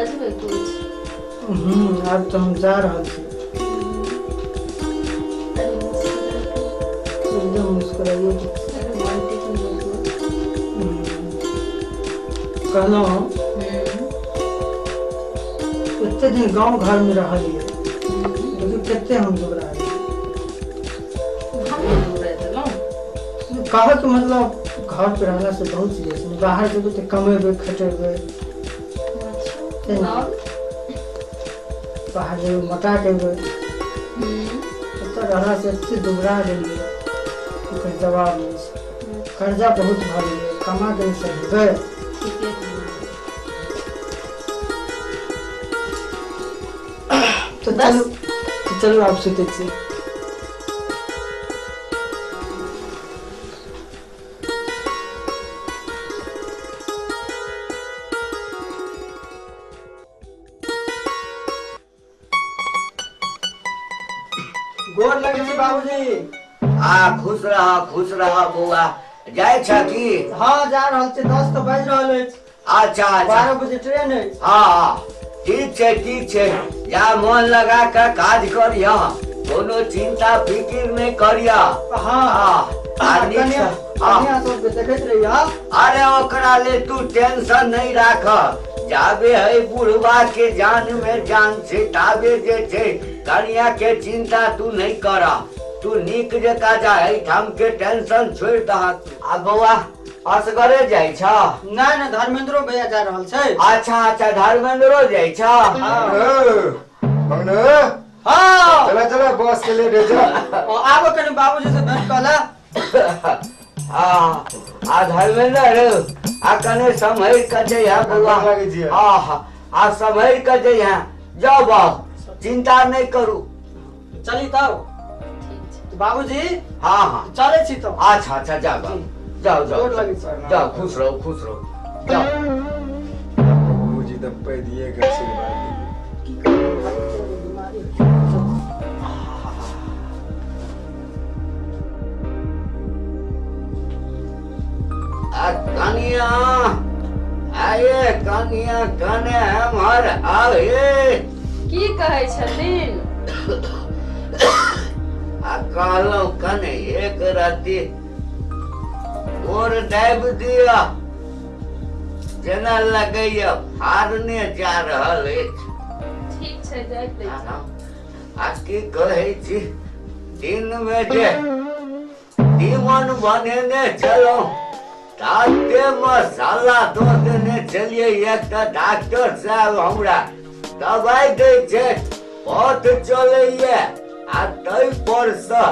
बजबै कुछ? आब तऽ हम जा रहल छी। एकदम मुस्कुराइयो। रोमांटिक। कहलहुँ, एते दिन गाँव घरमे रहलियै, देखियौ कते हम दुबरा गेलियै। हम नहि दुबरा देलहुँ। कहऽके मतलब घर पे रहला से बहुत चीज छै, बाहर जेबै तऽ कमेबै खटेबै। अच्छा, और बाहर जेबै मोटा के एबै। ओतऽ रहला से एते दुबरा गेलियै, ओकर जवाब नहि छै। कर्जा बहुत भऽ गेलै, कमा के नहि सधेबै। ठीके। तऽ बस। चलू तऽ चलू, आब सुतै छी। गोर लगै छी बाबूजी। आ खुश रह, खुश रह बौआ। जाइ छ की? हँ, जा रहल छी। 10 तऽ बाजि रहल अछि। अच्छा अच्छा। 12 बजे ट्रेन अछि। हँ हँ, ठीक छै, ठीक छै। जा, मन लगा कऽ काज करिह, कोनो चिंता फिकिर नहि करिह। हँ। हँ, आ नीक कनिया से- हँ। कनिया सबके देखैत रहिया। अरे, ओकरा ले तू टेंशन नहीं राख। जाबे है बुढ़वा के जान में जान छै, ताबे जे छै कनिया के चिंता तू नहीं कर। तू नीक जकाँ जा, एहिठाम के टेंशन छोड़ि दहक। आ बौआ, असगरे जाइ छ? नहि नहि, धर्मेंद्रो भैया जा रहल छै। अच्छा अच्छा, धर्मेंद्रो जाइ छ। हँ। मंगनू। हँ। चला चला, बस के लेट हो जा। ओ, आबो कनि बाबूजी से भेंट कऽ ले। आ आ धर्मेंद्र, आ कने सम्हरि कऽ जइहे बौआ। गोर लागै छियै। हँ हँ, आ सम्हरि कऽ जइहे। जाउ बाबू, चिंता नहि करू। चली तब। ठीक छै। बाबूजी। हँ हँ। चलै छी तब। अच्छा अच्छा, जाओ बाबू, जाओ जाओ। गोर लगै छी। जाओ, खुश रहो, खुश रहो, जाओ। बाबूजी तऽ पै दिए के आशीर्वाद दिए। की करबै भाई, बीमारी। आ कनिया, आये कनिया, कने हमर आवे। की कहै छथिन? आ कहलहुँ, कने एक रत्ती गोर दाबि दिअ, जेना लगैया फाड़ने जा रहल अछि। ठीक छै, दाबि दै छी। आ की कहै छी, दिनमे जे तीमन बनेने छलहुँ, ताते मसाला दऽ देने छलियै। एकटा डॉक्टर साहब हमरा दबाइ दै छै, पथ चलैया, आ ताहि परसँ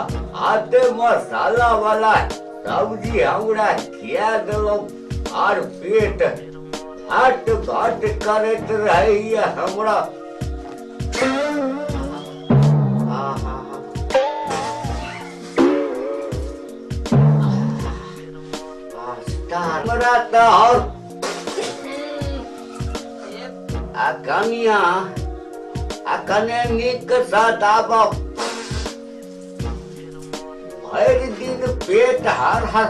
आते मसाला वाला सब्जी हमरा खिया देलहुँ आर पेट घट घट करैत रहैया हमरा। आहा। हमरा तऽ और आ कनिया, आ कने नीक सँ दाबब। भरि दिन पेट हर हर